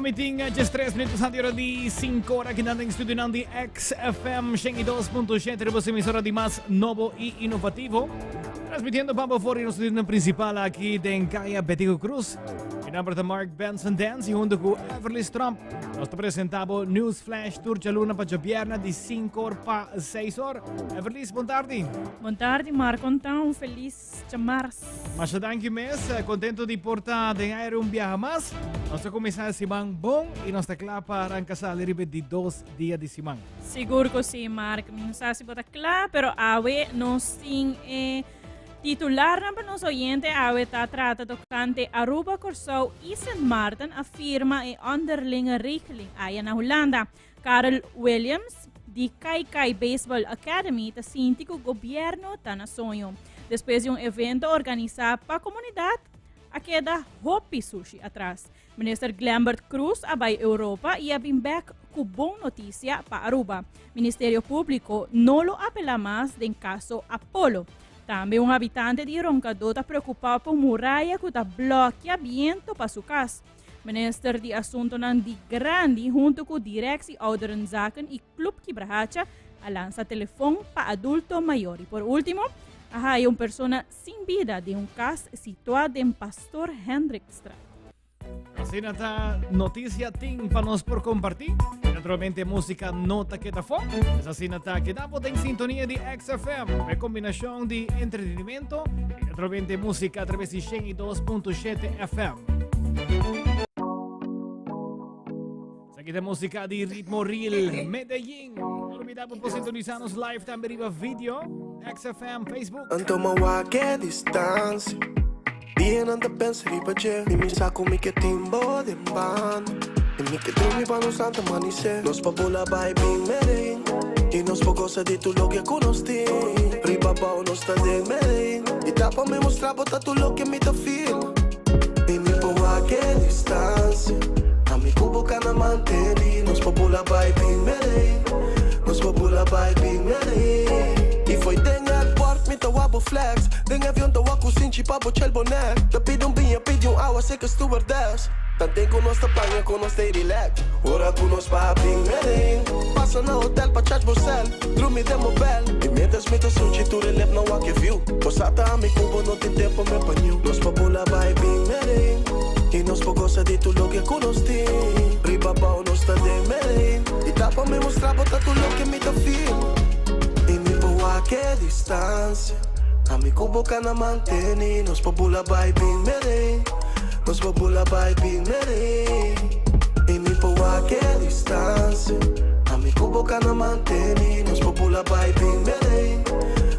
pa mi tin 13 minutos antes ora di 5 ora aki nan den studionan di XFM 102.7 riba su emisora di mas nobo y innovativo. Transmitiendo pa bo for di nos studionan principal aki den Kaya Betico Cruz. Mi nomber ta Mark Benson Dance y hunto cu Everly Trump nos ta presenta bo News Flash tur djaluna pa djabierna di 5 or pa 6 or. Everly, bon tardi. Bon tardi Mark, kontan un feliz Djamars. Masha danki mes, contento di por ta den aire un biaha mas. Nos ta cuminsa e siman bon y nos ta cla pa arranca sali riba e di dos dia di siman. Sigur cu si, Mark. Mi no sa si bo ta cla, pero awe nos tin e titularnan pa nos oyente. Awe ta trata tocante Aruba, Corsou y Sint Maarten a firma e onderlinge regeling aya na Hulanda. Karel Williams di Kai Kai Baseball Academy ta sinti ku gobièrnu ta na soño. Despues di un evento organisá pa komunidat a keda hopi sushi atras. Minister Glenbert Croes a bai Europa i a bin bèk ku bon notisia pa Aruba. Ministerio Públiko no lo apelá mas den kaso Apollo. Tambe un habitante di Roncadó ta preokupá pa un muraya ku ta blòkia biento pa su kas. Minister di Asuntonan di Grandi hunto cu Directie Ouderenzaken y Club Kibrahacha a lansa telefon pa adulto mayor. Y por ultimo, a haya un persona sin bida den un cas situa den Pastoor Hendrikstraat. Asina ta noticia tin pa nos por comparti. Y naturalmente musica no ta keda fo. Es asina ta keda bo den sintonia di XFM. E combinacion di entretenimento y naturalmente musica a través di 102.7 FM. Esaki ta música di Ritmo Real Medellín. No olvida por sintonizarnos live tambe riba video, XFM, Facebook. Anto ma wak e distancia Dianan ta pensa riba dje I mi sa ku mi ke tin bo den banda I mi ke drumi pa nos anta manisé Nos pa bula bai bin Medellín I nos por gosa di tur loke ku nos tin Riba bou nos ta den Medellín I ta pa mi mustra bo ta tur loke mi ta feel I mi por wak e distancia Ami ku bo ka na manteni Nos por bula bai bin Medellín Nos por bula bai bin Medellín I fo'i den airport mi ta wak bo flex Den avion ta wak ku sinchi pa bo chel bo nek Ta pidi un biña pidi un awa seka stewardess Tanten ku nos ta paña ku nos stay relax Ora ku nos pa bin Medellín Pasa na hotel pa charge bo cel Drumi den bo bel I mientras mi ta sunchi tur e lep nan wak e view Bo sa ta ami ku bo no tin tempo me pa new Nos por bula bai bin Medellín I nos por gosa di tur loke ku nos tin Riba bou nos ta den Medellín I ta pa mi mustra bo ta tur loke mi ta feel I mi por wak e distancia Ami ku bo ka na manteni Nos por bula bai bin Medellín Nos por bula bai bin Medellín I mi por wak e distancia Ami ku bo ka na manteni Nos por bula bai bin Medellín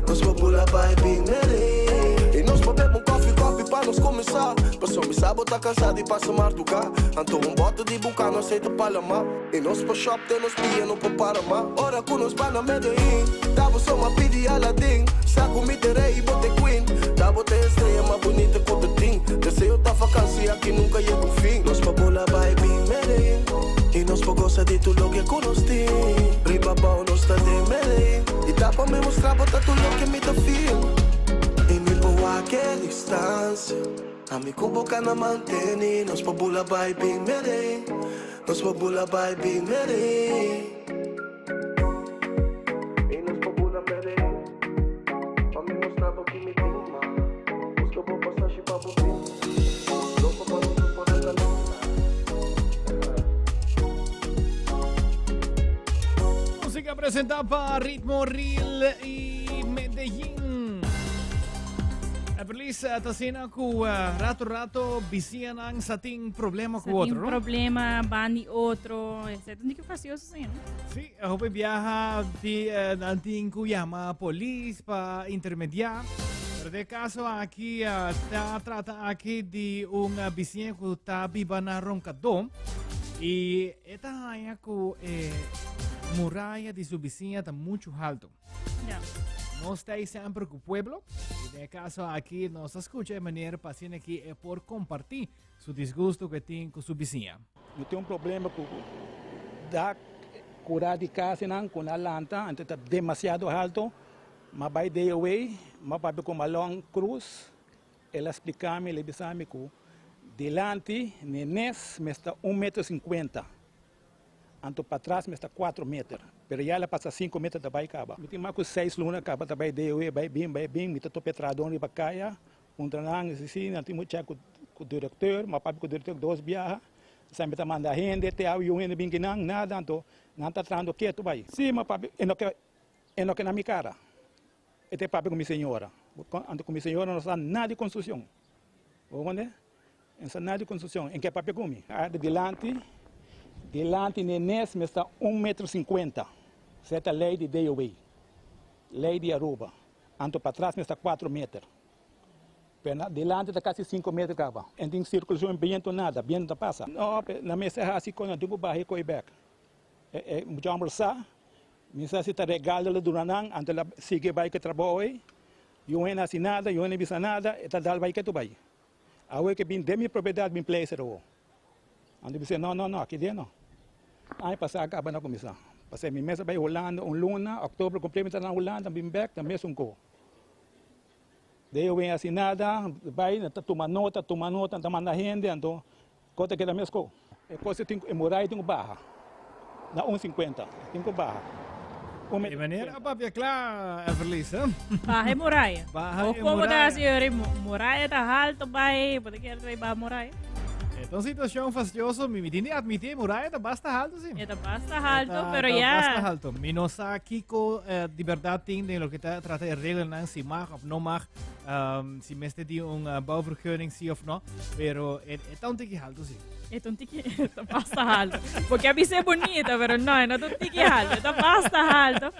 Nos por bula bai bin Medellín I nos por bebe un koffie koffie pa nos kuminsá Pasobra mi sa bo ta kansa di pasa marduká Anto un bote di buka no aceite pa lama I nos por shop te nos pia no por para ma Ora ku nos ba na Medellín Ta bo so m'a pidi Aladdin Sa ku mi ta rey i bo ta e queen Ta bo ta e estrella mas bunita ku ta tin Deseo ta vakansi aki nunka yega un fin Nos por bula bai bin Medellín I nos por gosa di tur loke ku nos tin Riba bou nos ta den Medellín I ta pa mi mustra bo ta tur loke mi ta feel I mi por wak e distancia Ami ku bo ka na manteni Nos por bula bai bin Medellín Nos por bula bai bin Medellín I nos por bula Medellín Pa mi mustra bo ki mi tin ma Buska bo pasashi pa bo bin Loco pa nos por anda luna. Música presenta pa Ritmo Real y Medellín. Everlis, ta asina cu rato rato bisianan sa tin problema cu Sa tin otro, no? problema, ban di otro, etc. Ni que fastidioso asina, no? Sí, hopi biaha di, eh, nan tin cu yama polis pa intermedia. Pero den caso aki eh, ta trata aki di un eh, bisiña cu ta biba na Roncadó y e ta haña cu e muraya di su bisiña ta mucho halto. Ja. Nos ta ahí semper cu pueblo. Y den e caso aki nos a scucha e meneer pa asina aki e por comparti su disgusto cu e tin cu su bisiña. Mi tin un problema cu dak cura di casinan cu na lanta anto ta demasiado halto. M'a bay DOA, m'a papia cu Malon Cruz, el a splica mi, el a bisa mi cu. Dilanti ne nes mester un meter sinkuenta, anto patras mester kuatro meter, pero ya el a pasa sinku meter ta bai kaba. Mi tin mas ku seis luna kaba ta bai DOE, bai bin, bai bin, mi ta topa e trahadónan riba kaya, puntra nan, si si, nan tin ku chèk ku direkteur, mi a papia ku direkteur dos biaha, esei mi ta manda hende, te awe yu hende bin kinan, nada, anto nan ta trahando ketu bai. Si, mi a papia, e no ke, e no ke na mi kara, e ta papia ku mi señora, anto ku mi señora no sa nada di konstrukshon. Bo konde? En sa nada di konstrukshon. En ke papia ku mi. Arde dilanti, dilanti ne nes mester un metro sinkuenta. Esei ta lei di DOW. Lei di Aruba. Anto patras mester kuatro meter. Pero na dilanti ta kasi sinku meter kaba. En tin sirkulashon bientu nada, bientu ta pasa. No, nan mester hasi kon nan tin ku baha e koi bek. E e mucha homber sa, mi sa si ta regal lo duna nan, anto la sigui bai ku e trabou ei. Yu hende hasi nada, yu hende bisa nada, e ta dal bai ketu bai. Awe ke bin den mi propiedat bin pleister awo. Anto mi bisa, no, no, no, aki den no. Aña pasá a kaba na kuminsá. Pasé mi mes a bai Hulanda un luna, òktober kumplí mi ta na Hulanda, bin bèk ta mesun ko. De yu hende hasi nada, bai nan ta tuma nota, tuma nota, nan ta manda hende, anto ko ta keda mes ko. E kos e tin ku e muraya tin ku baha na un sinkuenta, e tin ku baha un E metro meneer sinkuenta. a papia kla, Everlis, hè? Baha e muraya. Baha O e como ta muraya. hasi ori muraya ta halto bai, bo ta kier trae baha muraya? E ta un situacion fastioso. Mi, mi tin di admiti, e muraya ta basta halto, sí. E ta basta halto, Ta- pero ta ya. Basta halto. Mi no sa kiko eh, di berdad tin den loke ta trata e regelnan, si mag of no mag. Um, si mester di un uh, bouwvergunning, sí of no. Pero e, e ta un tiki halto, sí. E ta un tiki, ta basta halto. Porque a bisa bonita, pero no, e no ta un tiki halto. E ta basta halto.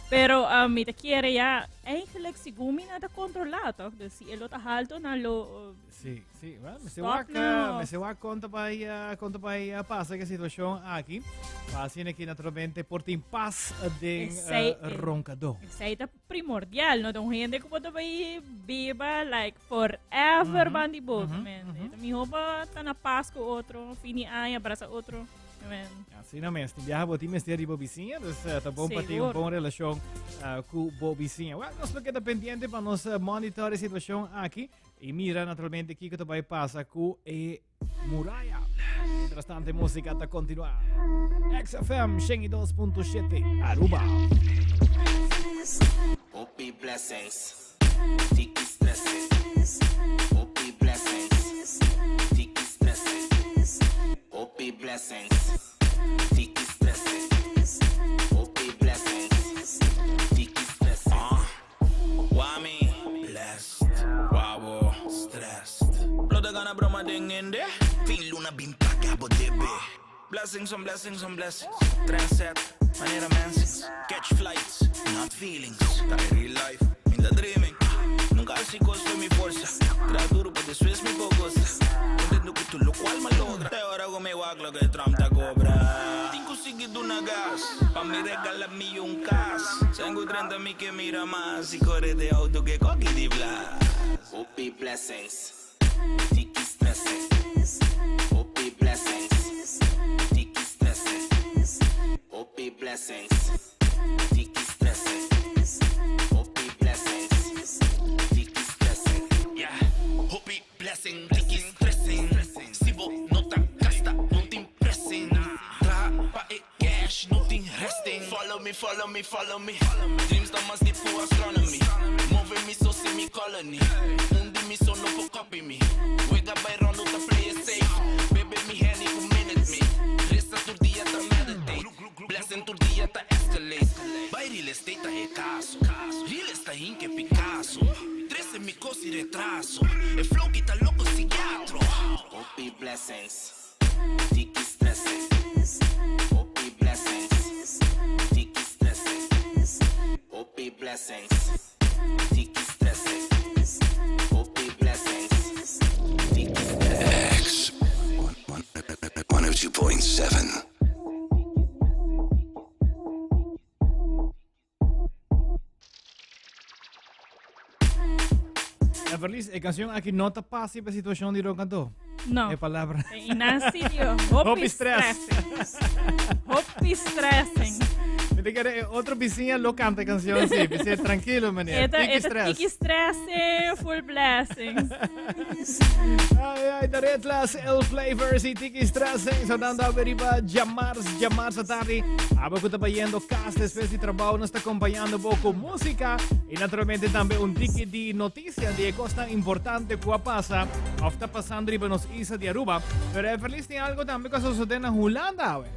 Pero um, mi ta quiere ya, eigenlijk, segun mi na ta controla, toch? Dus si e lo ta halto, nan lo... Uh, Sí, sí. Well, me se Stop wak, nou. me se wak konta bai, uh, konta bai uh, pasa que situación aki. Pa asina que naturalmente por tin pas den Esei- uh, roncador. Esei ta primordial, no ta un hende ku bo ta bai biba like forever ban di bo. Men. Ta mihó pa ta na pas ku otro, fin di aña, brasa otro. Men. Asina mes, tin biaha bo tin mester di bo bisiña, dus eh, ta bon pa tin un Seguro. bon relashon eh, ku bo bisiña. Wel, nos lo keda pendiente pa nos eh, monitor e situashon aki i mira naturalmente kiko ta bai pasa ku e Muraya. Mientras tanto, música ta continua. XFM 102.7 Aruba. Hopi blessings, tiki stressing. Hopi blessings, tiki stressing. Hopi blessings, tiki stressing. Hopi blessings, tiki stressing. Uh. Why me? Blessed. Why wo? Stressed. Blood gonna broma ding in there. Fin luna bin paga bo debe. Blessings on blessings on blessings. Trendset, manera mensings. Catch flights, not feelings. Ta real life, in the dreaming. Nunca así cos fue mi fuerza. Tra duro pa después mi pogosa. Contento cu tu lo cual malogra. Te ora go me wak lo que Trump ta cobra. Tin cu sigui duna gas. Pa mi regala mi un cas. Sengu 30 mi ke mira mas. Y corre de auto que coqui di blas. Hopi blessings. Tiki stressing. Hopi blessings. Tiki stressing. Hopi blessings. Tiki stressing. Hopi blessings. Tiki stressing. Yeah. Hopi blessing, tiki stressing. Si bo no ta gasta, no tin pressing. Traha pa e cash, no tin resting. Follow me, follow me, follow me. Dreams ta mas deep ku astronomy. Move mi so si mi colony. Un di mi so no por copy mi. Wega bai rondo ta play it safe. Bebe mi Henny ku minute me. Resa tur dia ta meditate. Blessing tur dia ta escalate. Bai real estate ta e caso. Real esta hinke Picasso. Trece mi cos y retraso. E flow ki ta loco psiquiatro. Hopi blessings, tiki stressing. Hopi blessings, tiki stressing. Hopi blessings, tiki stressing. Hopi blessings, tiki stressing. X 102.7. Everlis, e canción aki no ta pasi pa situación di roncador. No. E palabra. E na sitio. Hopi Hopi stress. stressing. Hopi stressing. Mi Mi ta kere e otro bisiña lo canta e cancion si. Bisé tranquilo meneer. Eta, Tiki eta stress. tiki stress, eh, full blessings. Ai, ai, de Redlas, El Flavors y Tiki Stress sonando awe riba Djamars, Djamars atardi. Abo cu ta bayendo cas despues di trabao nos ta acompañando bo cu musica y naturalmente tambe un tiki di noticia di e cosnan importante cu a pasa of ta pasando riba nos isla di Aruba. Pero Everlis tin algo tambe cu a sosode na Hulanda awe.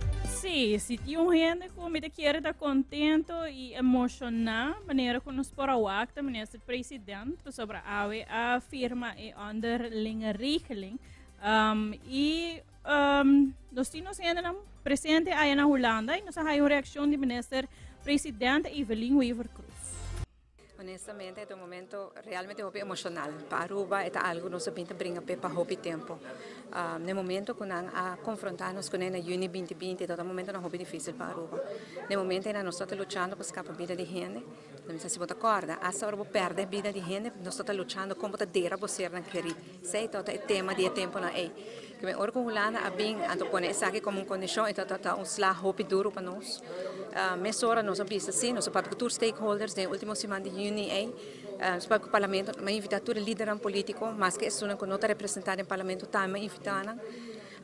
Sí, si tin un hende cu mi ta kier ta contento y emociona manera cu nos por a wak ta minister president pasobra awe a firma e onderlinge regeling. Um, y um, nos tin nos hendenan presente aya na Hulanda y nos a haya un reaccion di minister president Evelyn Wever-Croes. Honestamente e ta un momento realmente hopi emocional. Pa Aruba e ta algo nos a bin ta bringa p'e pa hopi tempo. N'e momento cu nan a confronta nos cune na juni binti binti tabata un momentonan hopi dificil pa Aruba. N'e momento eynan nos tabata luchando pa scapa bida di hende. Mi sa si bo ta corda, hasta ora bo perde bida di hende nos tabata luchando con bo ta dera bo sernan keri. Esey tabata e tema di e temponan ey. Kimen ora cu Hulanda a bin anto pone esaki como un condicion e tabata un sla hopi duro pa nos. Mesora nos a bisa si, nos a papia cu tur stakeholders den e ultimo siman di juni ey. Nos a papia cu parlamento, mi a invita tur e lidernan politico, maske esunnan cu no ta representa den parlamento tambe mi a invita nan.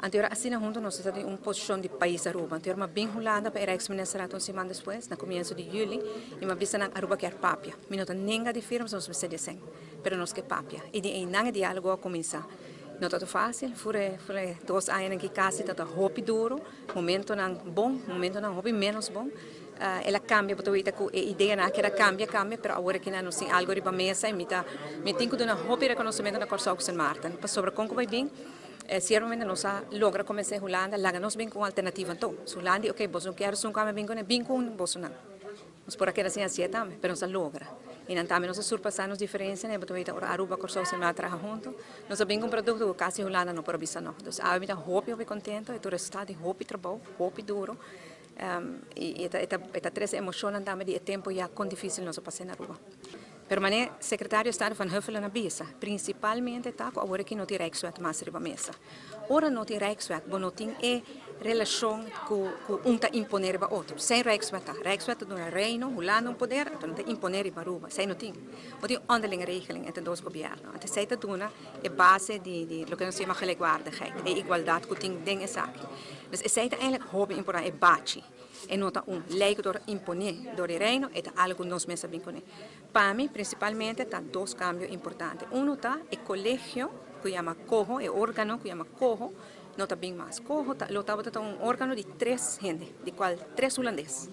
Anto ora asina hunto nos ta den un posicion di pais Aruba. Anto ora mi a bin Hulanda pa e Rijksministerraad un siman despues, na comienzo di juli, y mi a bisa nan Aruba kier papia. Mi no ta nenga di firma, nos mester di esey, pero nos ke papia. Y di eynan e dialogo a cuminsa. No ta fácil, fure fure dos añanan ki casi ta ta hopi duro, momentonan bon, momentonan hopi menos bon. El a cambia, bo ta wita cu e ideanan a keda cambia, cambia, pero awor aki nan nos tin algo riba mesa y mi ta mi tin cu duna hopi reconocimento na Corsou cu Sint Maarten, pasobra con cu bay bin, ciertamente nos a logra convence Hulanda, laga nos bin cu un alternativa anto. So Hulanda di, ok, boso no kier esun cu ami bin cune, bin cu un bosonan. Nos por a keda sin hacié tambe, pero nos a logra. Y nan tambe nos a surpasa nos diferencianan, e bo ta wita ora Aruba, Corsou, Sint Maarten traha hunto, nos a bin cu un producto cu casi Hulanda no por a bisa no. Dus awe mi ta hopi, hopi contento, e tur resultado di hopi trabou, hopi duro, y e ta, e ta, e ta trece emocionnan tambe di e tempo ya con dificil nos a pasa na Aruba. Pero manera Secretario Estado Van Huffelen a bisa, principalmente ta cu awor aki no tin Rijkswet mas riba mesa. Ora no tin Rijkswet, bo no tin e relacion cu cu un ta impone riba otro. Esey Rijkswet ta. Rijkswet ta duna Reino, Hulanda un poder, anto nan ta impone riba Aruba. Esey no tin. Bo tin onderlinge regeling entre dos gobierno. Anto esey ta duna e base di di loke nos ta yama gelijkwaardigheid, e igualdad cu tin den esaki. Dus esey ta eigenlijk hopi importante, e bachi. E no ta un ley cu ta impone door di Reino, e ta algo cu nos mes a bin cune. Pa mi, principalmente ta dos cambio importante. Uno ta e colegio cu yama coho, e organo cu yama coho, no ta bin mas. Coho ta, lo tabata ta un organo di tres hende, di cual tres hulandes.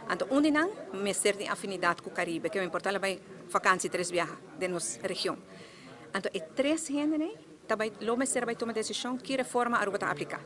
Anto un di nan mester tin afinidad cu Caribe, ke importa lo bay vakantie tres biaha den nos region. Anto e tres hendenan ta bai lo mester bai tuma desishon ki reforma Aruba ta apliká.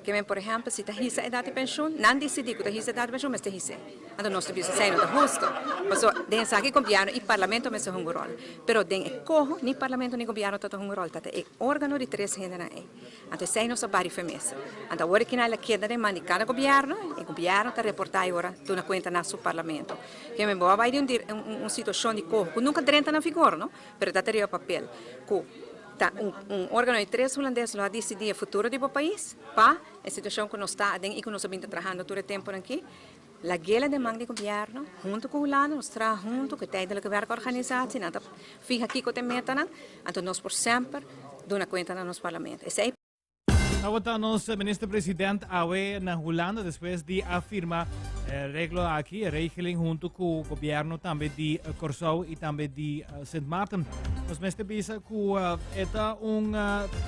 Ke men por ehèmpel si ta hisa edat di penshun, nan disidí ku ta hisa edat di penshun mester his'é. Anto nos ta bisa esei no ta hustu. Pasobra den esaki gobièrnu i parlamento mester hunga un ròl. Pero den e koho ni parlamento ni gobièrnu ta ta hunga un ròl, ta ta e órgano di tres hendenan ei. Anto esei nos a bari fe mesa. Anto awor e kinal a keda den man di kada gobièrnu, e gobièrnu ta reportá e ora duna kuenta na su parlamento. Ke men bo a bai di un situashon di koho ku nunka drenta na vigor no. Pero ta ta riba papel cu ta un un organo di tres hulandes lo a dicidi e futuro di bo pais pa e situacion cu nos ta aden y cu nos a bin ta trahando tur e temponan aki. Lagela den man di gobierno hunto cu Hulanda nos traha hunto cu e tijdelijke werkorganisatie nan ta fiha kico ta e metanan anto nos por semper duna cuenta na nos parlamento. Esey. Tabata nos minister president awe na Hulanda despues di a firma e reglo aki, e regeling hunto cu gobierno tambe di Corsou y tambe di Sint Maarten. Nos mester bisa cu e ta un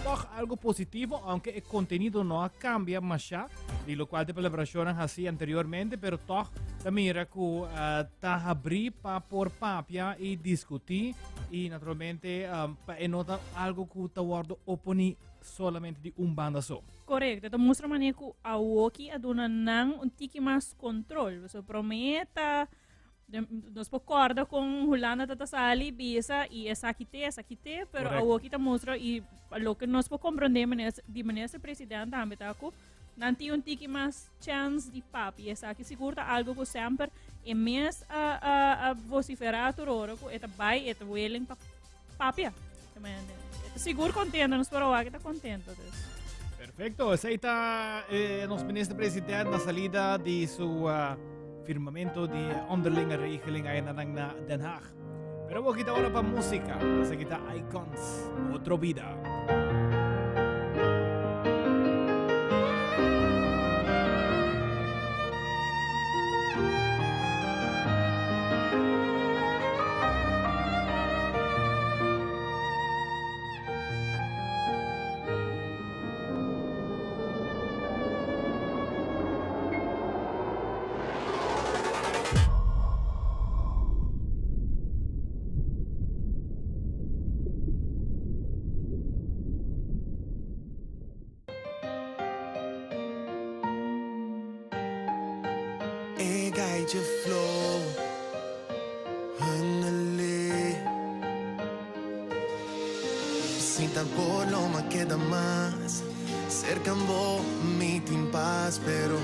toch algo positivo, aunke e contenido no a cambia masha di locual de palabracionnan haci anteriormente, pero toch ta mira cu ta habri pa por papia y discuti y naturalmente pa e no ta algo cu ta wordo oponi solamente di un banda so. Correcto, ta mustra manera cu awoki a duna nan un tiki mas control. So prome ta nos por corda con Hulanda ta ta sali bisa y esaki te, esaki te, pero awoki ta mustra y loke nos por comprende minister, di minister president tambe ta cu nan tin un tiki mas chance di papi. Esaki sigur ta algo cu semper e mes a, a, a vocifera tur ora cu e ta bai, e ta willing pa Papia. Sigur contento, nos por awak ta contento. Dus. Perfecto, esey ta eh, nos minister president na salida di su uh, firmamento di onderlinge regeling ayanan na Den Haag. Pero bo kita ora pa música. Esaki ta Icons, Otro Vida. E guide je flow, Honey. Sinta por lo más queda más. Cerca bo mi tin paz, pero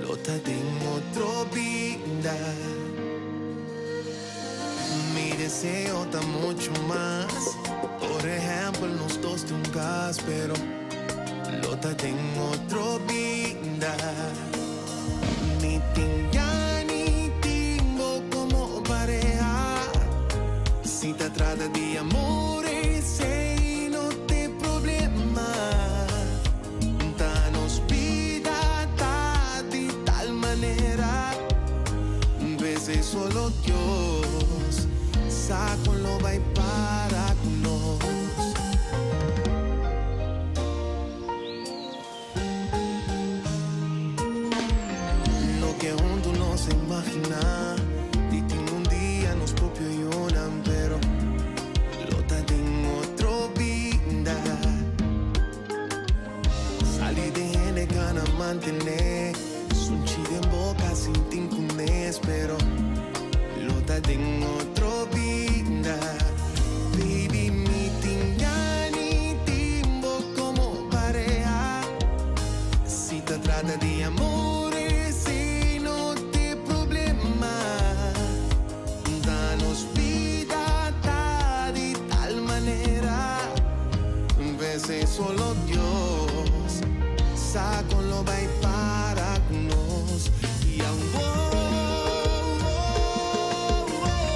lo ta den otro vida. Mi deseo ta mucho mas. Por ehempel, nos dos den un cas, pero lo ta den otro bida. Mi tin ni tin bo como pareha. Si ta trata di amor, esey no tin problema. Ta nos bida ta di tal manera. Veces solo Dios sa con lo vai para nos. Lo que hunto nos imagina. Di tin un dia nos propio yiunan, pero lo ta den otro bida. Sali di hende gana mantene. Sunchi den boca sin tin cunes, pero lo ta den otro bida. Baby, mi tin ni tin bo como pareha. Si ta trata di amor, esey no tin problema. Ta nos bida ta di tal manera. Veces solo Dios sa con lo vai para nos. Y aún oh, oh, oh,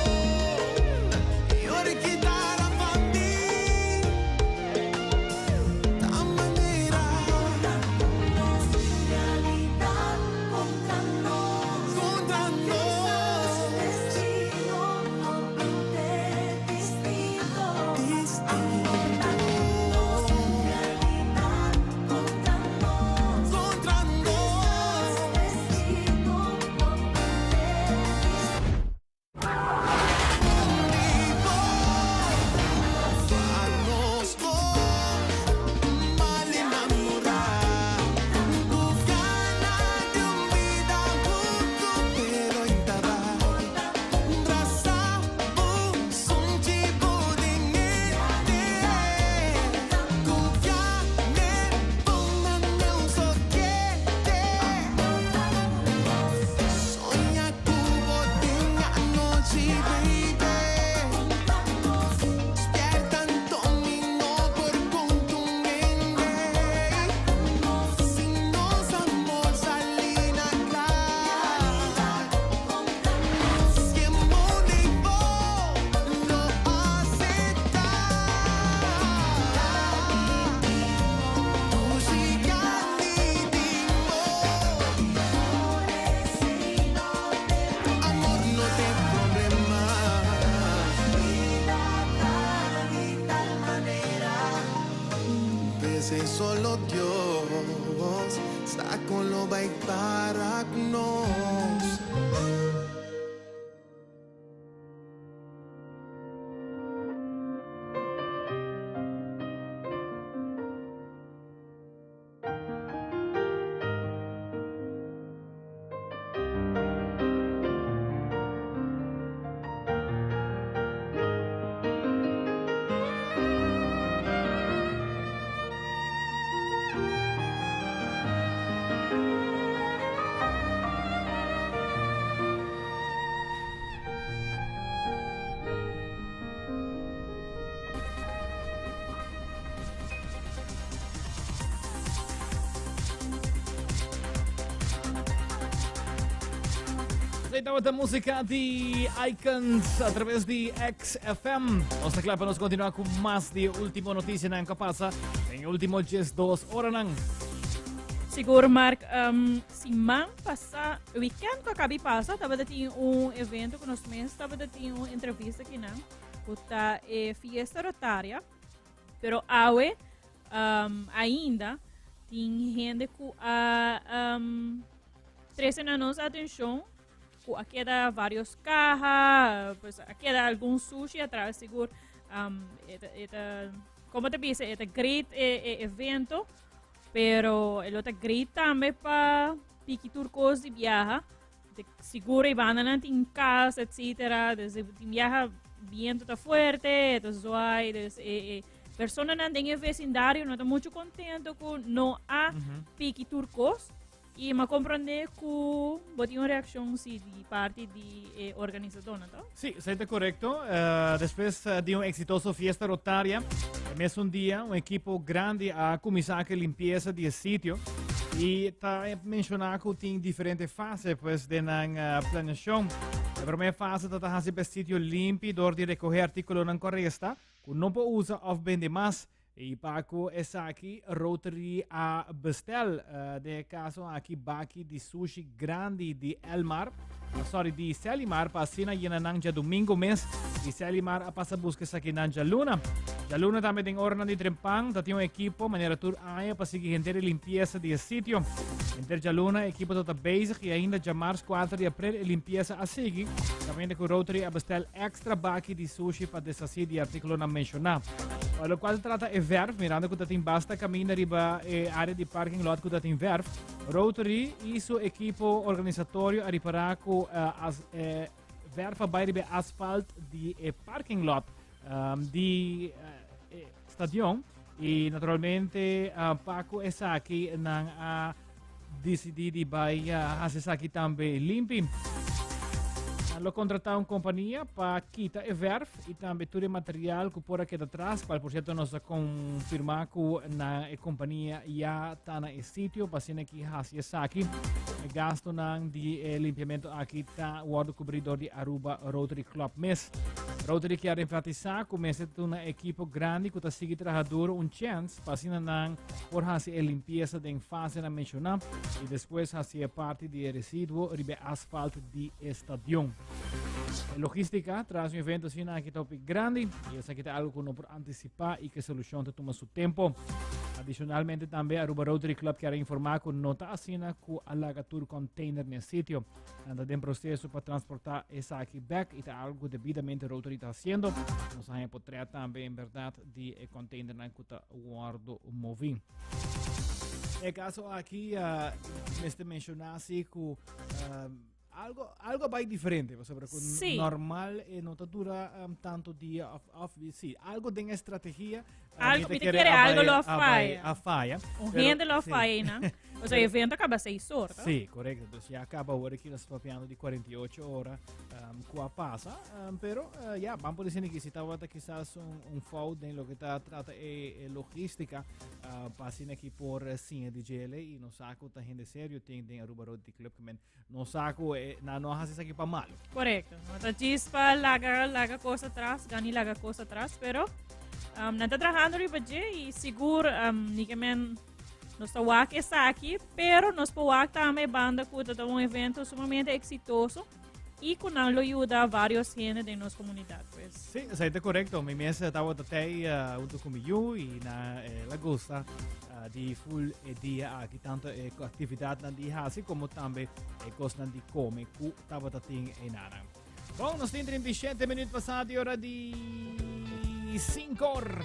y ora quitar a pa mi, ta manera. Realidad contra nos. Contra nos. Destino totalmente distinto. Distinto. Realidad contra nos. Contra nos. Destino totalmente distinto. Conmigo, pa nos mal enamora. Cu gana di un bida hunto, pero ainda Brasa un sunchi bo den mente. Confia me, pongan un soquete. Soña cu bo den anochi, baby. Despierta mi no por contundente. Si nos amor sali na cla. Si motivo no acepta. Música ni Amor no te problema. De tal manera. Veces solo Dios sa con lo vai para nos. Esei tabata músika di Icons a traves di XFM. Nos ta kla pa nos kontinuá ku mas di último notisianan ku a pasa den e último 12 oranan. Sigur, Mark. Siman pasá, weekend ku a kabi pasa, tabata tin un evento ku nos mes tabata tin un entrevista kinan, ku ta e Fiesta Rotaria. Pero awe um, ainda tin hende ku a um, trece na nos atencion ku a keda varios caja, pues a keda algun sushi atrás, sigur. Um, eta, eta, como te bisa, eta great e, e evento, pero el ta great tambe pa piki turcos di viaja. De sigur e bandanan tin cas, etcétera. Dus tin viaja viento ta fuerte, ta zwaai, dus e, e personanan den e vecindario no ta mucho contento cu no a piki tur cos. Y m'a comprende cu bo tin un reaccion si di parti di e organisadornan, toch? Sí, esei ta correcto. Uh, despues eh, di un exitoso fiesta rotaria, e mesun dia un equipo grandi a cuminsa cu limpieza di e sitio. Y ta menciona cu tin diferente fase pues den nan uh, planeacion. E prome fase ta ta hasi e sitio limpi door di recoge articulonan cu resta cu no por usa of bende mas. I pa ku esaki Rotary a bestel den e kaso aki baki di sushi grandi di Elmar, sorry di Selimar pa asina yena nan djadumingu mes i Selimar a pasa buska esakinan djaluna. Djaluna tambe den oranan di trempan ta tin un ekipo manera tur aña pa sigui henter e limpiesa di e sitio. Henter djaluna e ekipo ta ta bezig i ainda djamars kuater di aprel e limpiesa a sigui kaminda ku Rotary a bestel extra baki di sushi pa deshasí di e artíkulonan menshoná. Pa lokual ta trata e verf, mirando ku ta tin basta kaminda riba e área di parking lot ku ta tin verf, Rotary i su ekipo organisatorio a ripará ku as e verf a bai riba e asfalt di e parking lot di e stadion i naturalmente pa ku esaki nan a Disidí di bai hasi esaki tambe limpi. Nan lo kontratá un kompania pa kita e verf i tambe tur e material ku por a keda tras, kual por sierto nos a konfirmá ku na e kompania ya ta na e sitio pa asina ki hasi esaki. E gastonan di e limpiamentu aki ta wòrdu kubrí dor di Aruba Rotary Club mes. Rotary kier enfatisá ku mester duna ekipo grandi ku ta sigui traha duro un chèns pa asina nan por hasi e limpiesa den fasenan menshoná i despues hasi e parti di e residuo riba e asfalt di e stadion. E logística tras un evento asina aki ta hopi grandi i esaki ta algo ku no por antisipá i ku e solushon ta tuma su tempo. Adishonalmente tambe Aruba Rotary Club kier a informá ku no ta asina ku a laga tur container na e sitio. Nan ta den proceso pa transporta esaki bek y ta algo cu debidamente Rotary ta haciendo. Nos a haña potret tambe en berdad di e containernan cu ta wordo movi. E caso aki uh, mester menciona si cu uh, algo algo bai diferente pasobra cu Sí. normal eh, no ta dura um, tanto dia of, of sí, algo den estrategia Algo, mi ta kere algo lo a faya. A faya. Un Pero, hende lo sí. faya, no? O sea, evento acaba 6 horas. Sí, correcto. Entonces ya acaba ahora que nos papiando de 48 horas um, cua pasa. Um, pero uh, ya, vamos a decir que si estaba quizás un, un foul en lo que está trata e, e logística uh, pa asina aquí por uh, cine de GL y no saco ta gente serio tin den Aruba Road Club que men no saco eh, na no hace aquí pa malo. Correcto. No ta chispa, laga, laga cosa atrás, gani laga cosa atrás, pero um, nan ta trabajando riba dje y sigur um, ni que men nos ta wak esaki, pero nos por wak tambe banda cu ta un evento sumamente exitoso y cu nan lo yuda varios gente den nos comunidad. Pues. Sí, esey ta correcto. Mi mes tabata tey uh, hunto cu mi yu y na eh, la gusta di full e dia aki, tanto e actividadnan di hasi como tambe e cosnan di come cu tabata tin einanan. Bon, nos tin 37 minuut pasá di ora di 5 or.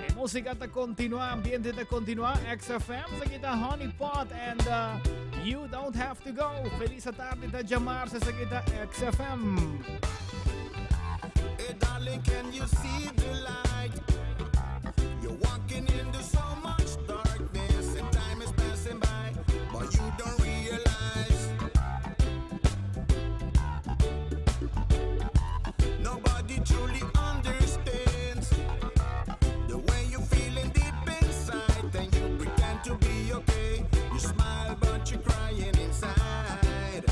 E música ta continua, ambiente ta continua. XFM, esaki ta Honey Pot and uh, You Don't Have to Go. Feliz tarde ta djamars, esaki ta XFM. Hey darling, can you see the light? You're walking into so much darkness and time is passing by, but you don't realize. Nobody truly understands the way you're feeling deep inside. And you pretend to be okay. You smile, but you're crying inside.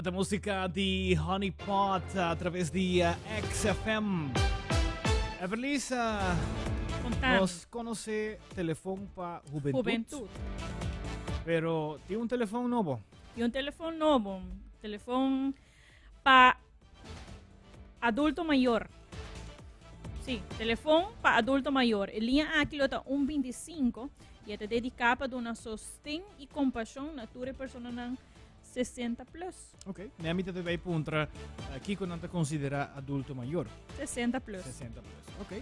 Esta música di Honey Pot a través di eh, XFM. Everlisa, Contame. nos conoce telefon pa juventud. Juventud. Pero tin un telefon nobo. Y un telefon nobo. Telefon pa adulto mayor. Sí, telefon pa adulto mayor. E liña aki lo ta 125 y e ta dedica pa duna sosten y compasion na tur e personanan 60 plus. Ok, mi a mita te bay puntra eh, kiko nan ta considera adulto mayor. 60 plus. 60 plus. Ok.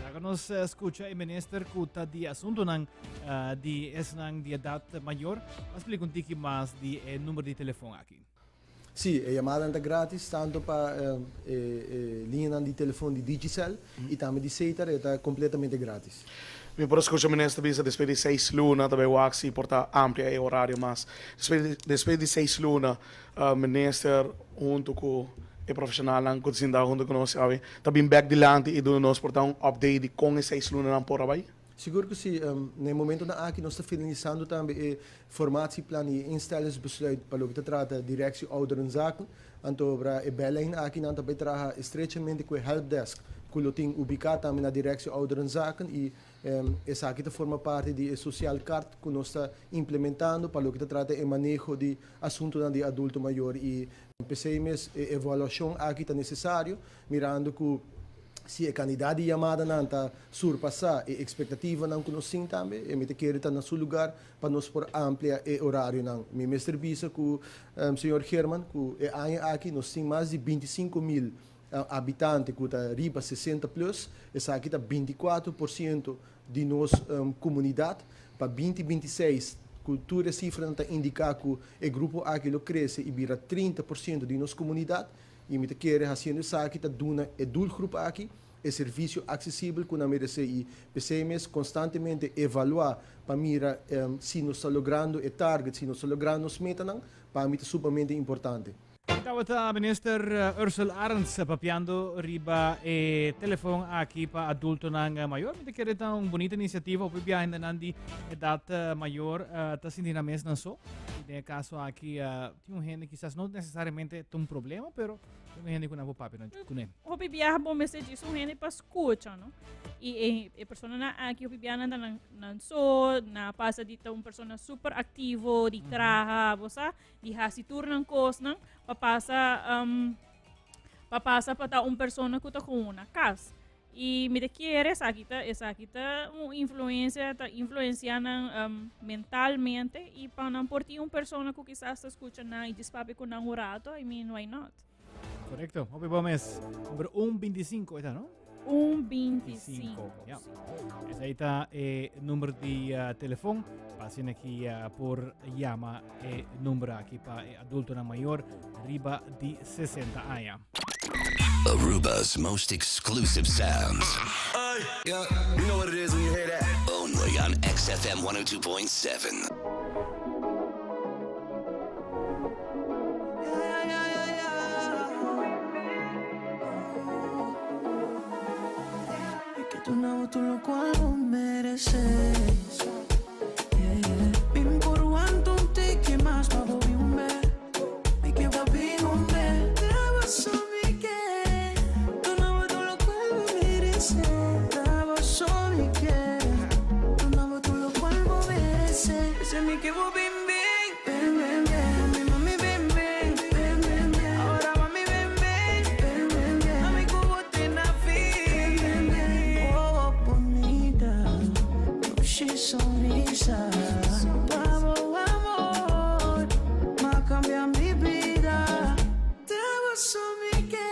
Laga nos eh, escucha e minister ku ta di asuntonan eh, di esnan di edad mayor. A splika un tiki mas di e number di telefon aki. Sí, e yamadanan ta gratis tanto pa e e liñanan di telefon di Digicel y tambe di Setar e ta completamente gratis. Mi por a scucha minister bisa despues di seis luna ta bay wak si por ta amplia e horario mas. Despues despues di seis luna minister hunto cu e profesionalnan cu ta sinta hunto cu nos awe ta bin bek dilanti y duna nos por ta un update di con e seis lunanan por a bay? Sigur ku si. Na e momentonan aki nos ta finalisando tambe e formatieplan i e instellingsbesluit pa loke ta trata Directie Ouderenzaken. Anto obra e bellijn aki nan ta bai traha estrechamente ku e helpdesk ku lo tin ubiká tambe na Directie Ouderenzaken i esaki ta forma parti di e sociaal kaart ku nos ta implementando pa loke ta trata e maneho di asuntonan di adulto mayor i p'esei mes e evaluashon aki ta nesesario mirando ku si e kandidat di yamadanan ta surpasá e ekspektativanan ku nos tin tambe, e mi ta kere ta na su lugar pa nos por amplia e orarionan. Mi mester bisa ku señor Geerman ku e aña aki nos tin mas di 25 mil habitante ku ta riba 60 plus, esaki ta 24% di nos komunidat. Pa 2026, ku tur e sifranan ta indiká ku e grupo aki lo krese i bira 30% di nos komunidat. I mi ta kere hasiendo esaki ta duna e doelgroep aki e servisio aksesibel ku nan meresé i p'esei mes konstantemente evaluá pa mira si nos ta logrando e target, si nos ta logrando nos metanan, pa mi ta sumamente importante. E tabata Minister Ursell Arends papiando riba e telefon aki pa adultonan mayor. Mi ta kere ta un bunita inisiativa. Hopi biaha hendenan di edat mayor ta sinti nan mes nan so. I den e kaso aki Tin un hende kisas no necesariamente ta un problema, pero tin un hende ku nan por papia kuné. Hopi biaha bo mester djis un hende pa skucha, no? I e, e personanan aki hopi biaha nan ta nan, nan so, nan a pasa di ta un persona super aktivo, di traha, bo sa, di hasi tur nan kosnan, pa pasa, um, pa pasa pa ta un persona ku ta gewoon na kas. I mi ta kere esaki ta esaki ta un influencia ta influencia nan um, mentalmente i pa nan por tin un persona ku kisas ta skucha nan i djis papia ku nan un rato, I mean, why not? Correcto. Hopi bon mes. Number 125 eta, no? 125. Ja. Esei ta e number di uh, telefon. Pasen aki uh, por llama e number aki pa e adultonan mayor riba di 60 aña. Aruba's most exclusive sounds. Yeah, you know what it is when you hear that. Only on XFM 102.7. Es que tú no tú lo cual lo mereces. Yeah. Bin por cuanto te quemas pa un Mi que papi hombre. Te mi que tú no tú lo cual lo mereces. Te mi que tú no tú lo cual lo mereces. Ese mi que bim bim. Ven, ven, ven. Mi mami ven, ven. Ven, ven, ven. Ahora mami ven, ven. Ven, ven, ven. Mami cubo te nafi. Ven, ven, Oh, bonita. She sonrisa. Vamos, amor. Ma cambia mi vida. Te vas a mi que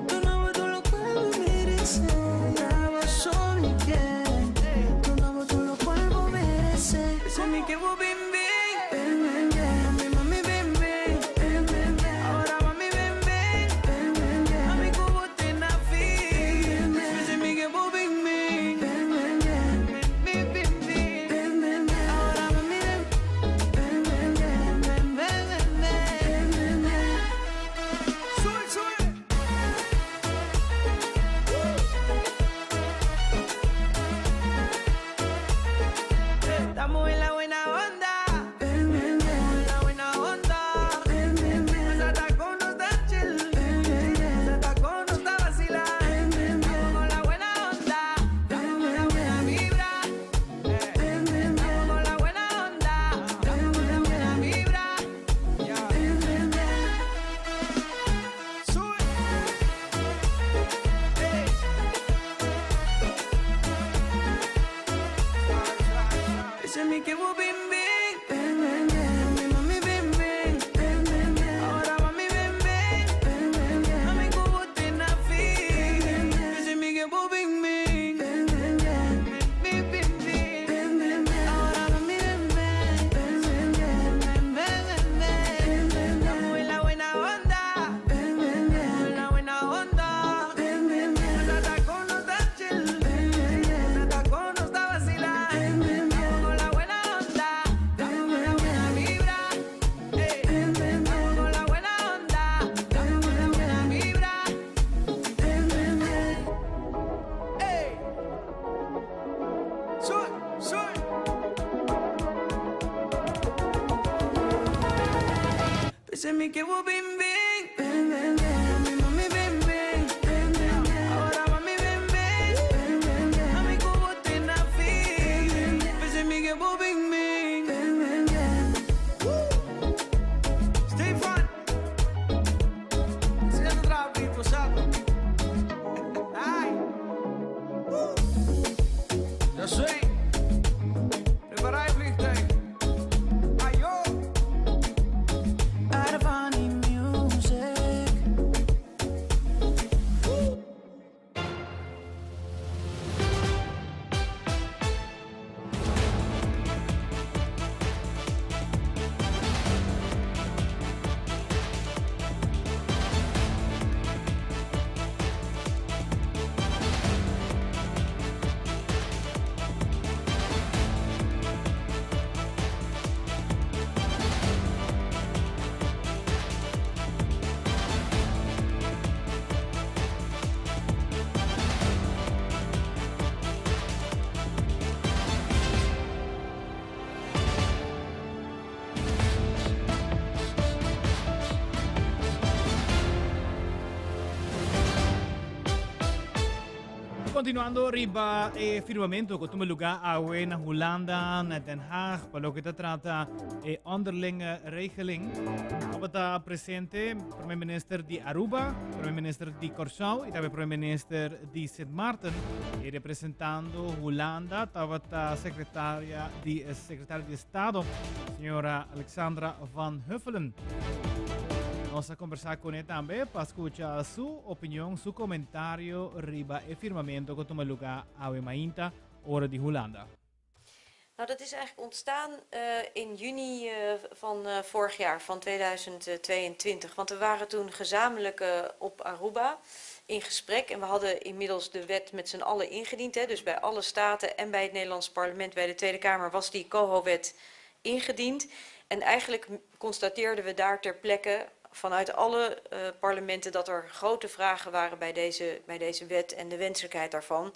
tú no tú lo cual lo mereces. Te vas a mi que tú no tú lo cual lo mereces. Ese mi que bim bim. Ven, ven, ven. Mami, mami, ven, ven. Ven, ven, ven. Ahora mami, ven, ven. Ven, ven, ven. Mami, cubo te nafi. Ese mi que bim bim. Ven, ven, ven. Bim, bim, bim. Ven, ven, ven. Ahora mami, ven. Ven, ven, ven. Ven, ven, ven, ven. Ven, ven, ven. Sube, sube. Estamos en la buena onda. P'esei mi ke bo bin bin. Ven ven ven. Mami mami bin bin. Ven ven ven. Awor mami bin bin. Ven ven ven. Ami ku bo te na fin. P'esei mi ke bo bin bin. Ven ven ven. Stefan. Asina ta traha pipo sa. Ai. Josué. Prepara e vliegtuig. Ayo. Arvani Music. Continuando riba e firmamento ku tuma lugar awe na Hulanda, na Den Haag, pa loke ta trata e onderlinge regeling. Tabata presente Prome Minister di Aruba, Prome Minister di Kòrsou i tambe Prome Minister di Sint Maarten. I representando Hulanda tabata secretaria di secretario di Estado, señora Alexandra van Huffelen. Nos a conversa con e tambe pa scucha su opinion, su comentario riba e firmamento cu tuma lugar awe mainta, ora di Hulanda. Nou, dat is eigenlijk ontstaan uh, in juni uh, van uh, vorig jaar, van 2022. Want we waren toen gezamenlijk op Aruba in gesprek. En we hadden inmiddels de wet met z'n allen ingediend. Hè. Dus bij alle staten en bij het Nederlands parlement, bij de Tweede Kamer, was die COHO-wet ingediend. En eigenlijk constateerden we daar ter plekke vanuit alle uh, parlementen dat er grote vragen waren bij deze, bij deze wet en de wenselijkheid daarvan.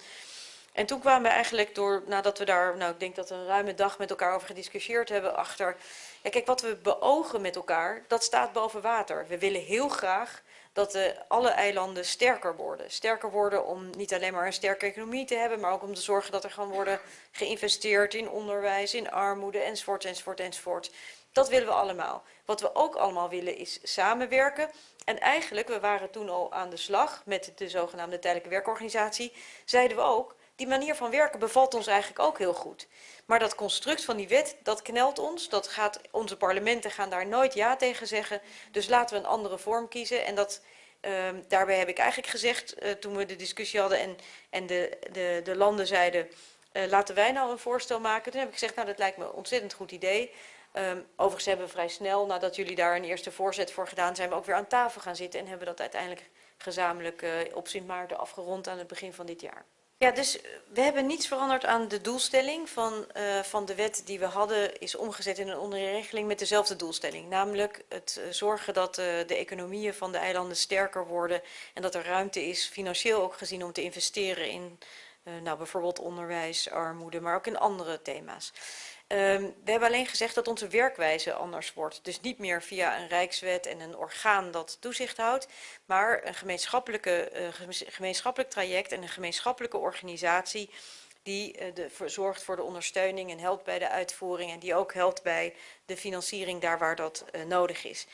En toen kwamen we eigenlijk door, nadat we daar, nou ik denk dat we een ruime dag met elkaar over gediscussieerd hebben, achter. Ja, kijk, wat we beogen met elkaar, dat staat boven water. We willen heel graag dat de, alle eilanden sterker worden. Sterker worden om niet alleen maar een sterke economie te hebben, maar ook om te zorgen dat er gaan worden geïnvesteerd in onderwijs, in armoede, enzovoort, enzovoort, enzovoort. Dat willen we allemaal. Wat we ook allemaal willen is samenwerken. En eigenlijk, we waren toen al aan de slag met de zogenaamde tijdelijke werkorganisatie, zeiden we ook, die manier van werken bevalt ons eigenlijk ook heel goed. Maar dat construct van die wet, dat knelt ons. Dat gaat, onze parlementen gaan daar nooit ja tegen zeggen. Dus laten we een andere vorm kiezen. En dat, uh, daarbij heb ik eigenlijk gezegd, uh, toen we de discussie hadden en, en de, de, de landen zeiden... Uh, laten wij nou een voorstel maken. Toen heb ik gezegd, nou dat lijkt me een ontzettend goed idee. Um, overigens hebben we vrij snel, nadat jullie daar een eerste voorzet voor gedaan, zijn we ook weer aan tafel gaan zitten en hebben dat uiteindelijk gezamenlijk uh, op Sint Maarten afgerond aan het begin van dit jaar. Ja, dus we hebben niets veranderd aan de doelstelling van, uh, van de wet die we hadden, is omgezet in een onderregeling met dezelfde doelstelling. Namelijk het zorgen dat uh, de economieën van de eilanden sterker worden en dat er ruimte is, financieel ook gezien, om te investeren in uh, nou, bijvoorbeeld onderwijs, armoede, maar ook in andere thema's. Um, we hebben alleen gezegd dat onze werkwijze anders wordt. Dus niet meer via een rijkswet en een orgaan dat toezicht houdt, maar een gemeenschappelijke, uh, gemeenschappelijk traject en een gemeenschappelijke organisatie die uh, de, voor, zorgt voor de ondersteuning en helpt bij de uitvoering en die ook helpt bij de financiering daar waar dat uh, nodig is.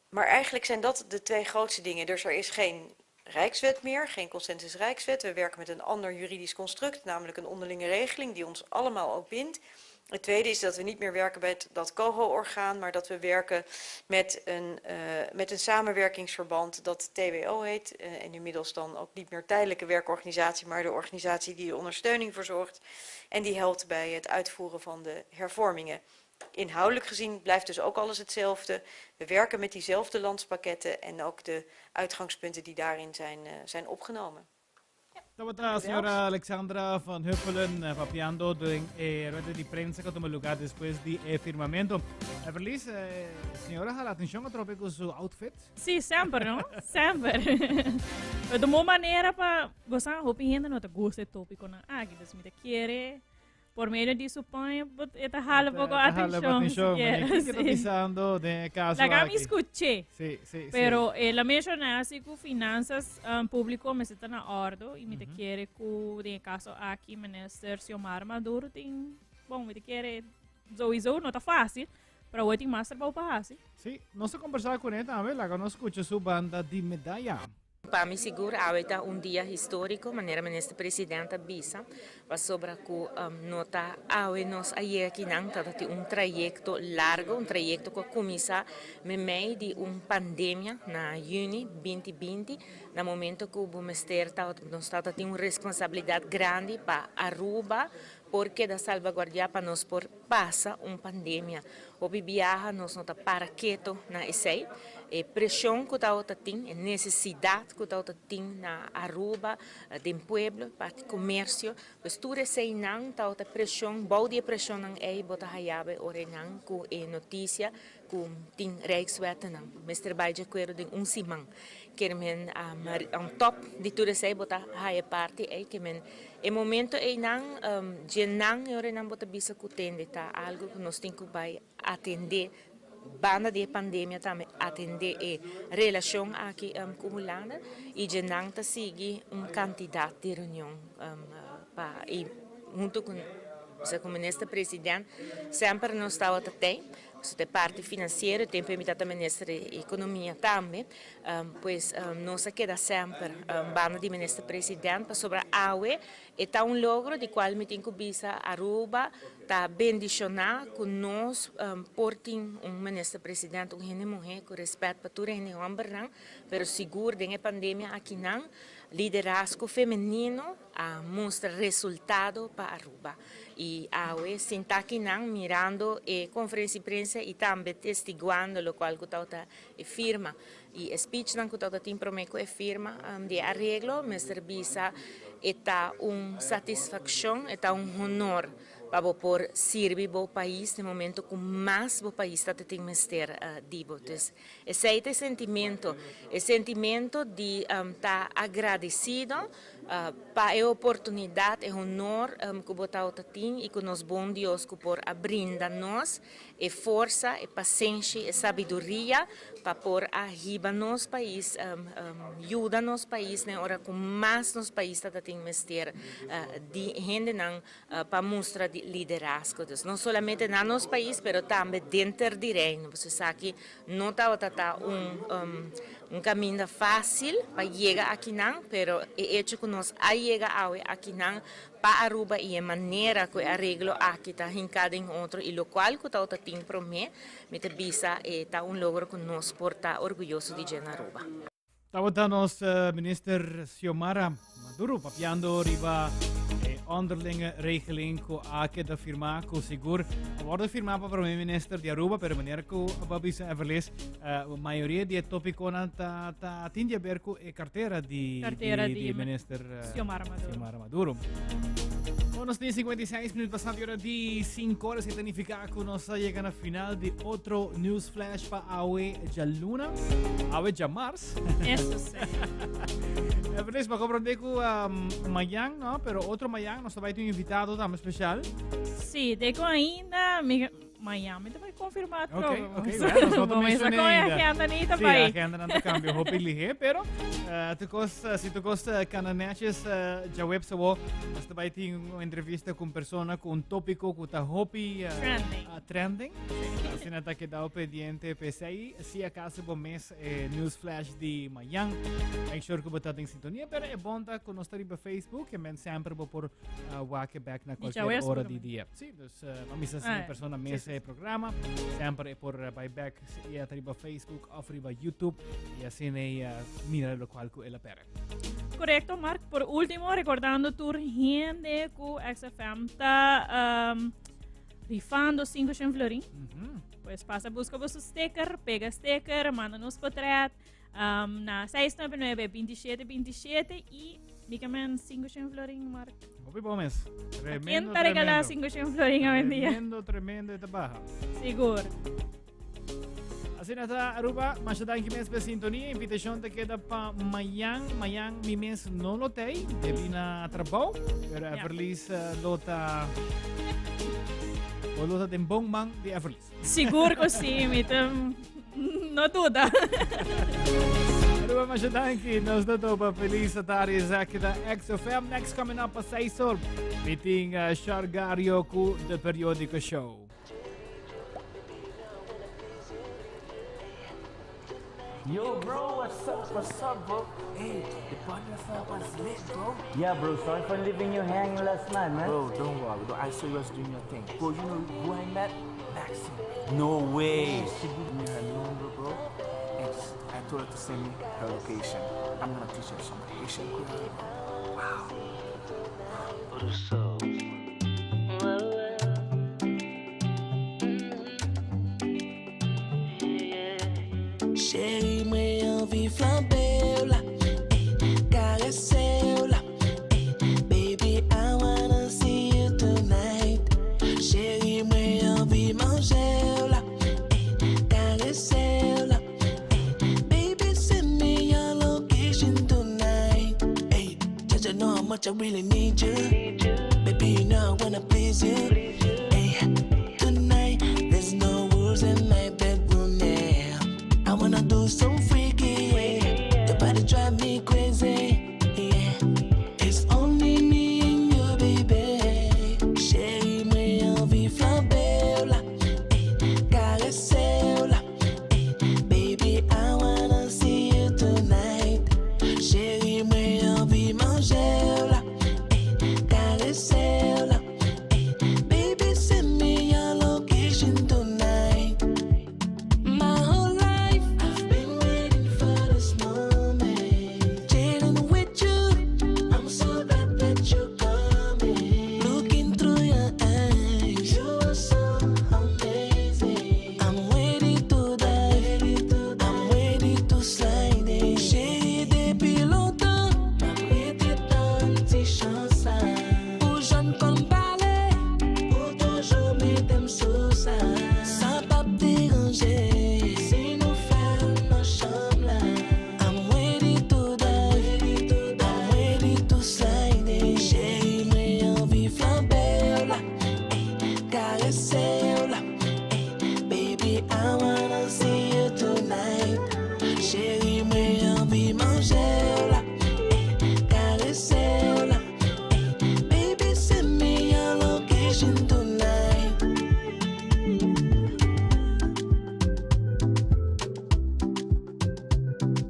Maar eigenlijk zijn dat de twee grootste dingen. Dus er is geen Rijkswet meer, geen consensus Rijkswet. We werken met een ander juridisch construct, namelijk een onderlinge regeling die ons allemaal ook bindt. Het tweede is dat we niet meer werken met dat COHO-orgaan, maar dat we werken met een, uh, met een samenwerkingsverband dat TWO heet. Uh, en inmiddels dan ook niet meer tijdelijke werkorganisatie, maar de organisatie die de ondersteuning verzorgt. En die helpt bij het uitvoeren van de hervormingen. Inhoudelijk gezien blijft dus ook alles hetzelfde. We werken met diezelfde landspakketten en ook de uitgangspunten die daarin zijn, uh, zijn opgenomen. Tabata señora Alexandra van Huffelen eh, papiando den eh, rueda di prensa cu a tuma lugar despues di e firmamento. Everlis, eh, señora hala atencion atrobe cu su outfit? Sí, semper, no? Semper. Pero de manera pa, bo sa, hopi hende no ta gusta e topiconan aki, dus mi ta kere. Por medio di su paña, e ta hala poco atencion. atencion. Si quiere, pisando den caso Laga mi aki. escuché. Si. Pero el a menciona así cu finanzas publico mester ta na ordo y mi ta kere cu den e caso aki minister Xiomara Maduro tin, bon, mi ta kere sowieso no ta fácil, pero awor tin mas trabou pa haci. Si, nos a conversa cu ne tambe, laga nos scucha su banda di medaya. Pa mi sigur awe ta un dia historico, manera Minister President a bisa, pasobra cu no ta awe nos a yega akinan, ta tin un trayecto largo, un trayecto cu a cuminsa memey di un pandemia na juni binti binti, na momento cu bo mester tabata, nos tabata tin un responsabilidad grandi pa Aruba por keda salvaguardia pa nos por pasa un pandemia. Hopi biaha nos no ta para keto na esey. E presion cu tabata tin, e necesidad cu tabata tin na Aruba, den pueblo, parti comercio, pues tur eseynan tabata presion, bou di e presionnan ey bo ta haya e orenan cu e noticia cu tin Rijkswettennan mester bay di acuerdo den un siman. Kier men on top di tur esey bo ta haya parti ey, kier men e momento eynan djenan e orenan bo ta bisa cu tende ta algo cu nos tin cu bay atende banda di e pandemia tambe atende e relacion aki cu Hulanda y djenan ta sigui un cantidad di reunion pa y hunto cu Minister President semper nos tabata tey. Su ta e parti financiero, e tempo e mi tata minister di economia tambe, pues nos a keda semper banda di minister president pasobra awe e ta un logro di cual mi tin cu bisa Aruba ta bendiciona cu nos por tin un minister president, un hende muhe cu respet pa tur e hende hombernan, pero sigur den e pandemia akinan liderazgo femenino a mustra resultado pa Aruba. Y awe sinta akinan mirando e conferencia di prensa y tambe testiguando locual cu tabata e firma y e speechnan cu tabata tin prome cu e firma di e areglo, mester bisa e ta un satisfaccion, e ta un honor pa bo por sirbi bo pais den momento cu mas bo pais ta tin mester di bo. Dus esey ta e sentimento, e sentimento di ta agradecido Pa e oportunidat, e honor ku bo tabata tin i ku nos bon Dios ku por a brinda nos e forsa, e pasenshi, e sabiduria pa por a hiba nos pais, yuda nos pais den ora ku mas nos pais tabata tin mester di hendenan pa mustra di liderazgo. Dus no solamente na nos pais pero tambe denter di Reino. Pasobra esaki no tabata ta un Un caminda facil pa yega akinan, pero e hecho cu nos a yega awe akinan pa Aruba y e manera cu e areglo aki ta hinca den otro y locual cu tawata tin prome, mi ta bisa e ta un logro cu nos por ta orguyoso di dje na Aruba. Tabata nos Minister Xiomara Maduro papiando riba e onderlinge regeling cu a keda firma cu sigur a wordo firma pa Prome Minister di Aruba, pero manera cu a bisa Everlis, uh, mayoria di e topiconan ta, ta tin di haber cu e cartera di, Cartera di, di di Minister uh, Xiomara Maduro. Xiomara Maduro. Bon, nos tin 56 minuut pasando hora di 5 horas, que significa cu nos a yega na final di otro News Flash pa awe djaluna, awe djamars. Eso sí. Everlis, pa comprende cu um, mañan, no? Pero otro mañan nos ta un invitado tambe especial. Sí, de ainda mi Miami te vai confirmar Ok, ok, bueno, nos no Vamos menciona con ainda. agenda ni Sí, bai. agenda nan ta cambio hopi lihe, pero uh, tu cos, uh, si tu cos uh, kana netjes uh, djaweps awo, nos ta bai tin un entrevista con persona con un tópico cu ta hopi uh, Trending. Trending. Asina ta quedao pendiente p'esei. Si acaso bo mes e news flash di mañan, make sure cu bo ta den sintonia. Pero e bon ta cu nos ta riba Facebook, e men semper bo por uh, wak back na Di cualquier djaweps ora por di lo dia. Sí, dus uh, no misa si Ah, persona sí, mes sí, e programa, semper e por uh, bai back si e ta riba Facebook of riba YouTube y asina e uh, mira lo cual cu el a perde. Correcto, Mark. Por último, recordando tur hende cu XFM ta um, Rifando 5 shen florin. Pues pasa busca boso sticker, pega sticker, manda nos portret um, na 699 27 27 y mikamen 5 shen florin, Mark. Hopi bom mes. ¿Quién Tremendo, te regala tremendo. 5 shen florin hoy en día? Tremendo, tremendo esta baja. Sigur. Asina ta Aruba, masha danki mes pa sintonia. Invitacion ta keda pa mañan. Mañan mi mes no lo tei, debí na trabou. Pero Everlis eh, lo ta o lo ta den bon man di Everlis. Sigur ku sí, mi ta no duda. Aruba, masha danki. Nos ta topa. Feliz tarde. Esaki ta XFM. Next coming up pa 6 or. Meeting uh, Shargario ku The Periodico Show. Yo, bro, what's up? What's up, bro? Hey, the party last night was lit, bro. Yeah, bro, sorry for leaving you hanging last night, man. Bro, don't worry, bro. I saw you was doing your thing. Bro, you know who I met? Maxine. No way. She gave me her number, bro. And I told her to send me her location. I'm gonna teach her some Haitian Creole. Wow. Cheri mwen anvi flanbe w la eh, Karese w la eh, Baby I wanna see you tonight Cheri mwen anvi manje w la eh, Karese w la eh, Baby send me your location tonight Hey, Judge, I know how much I really need you Baby, you know I wanna please you Hey, tonight there's no rules in my bedroom, yeah I wanna do some.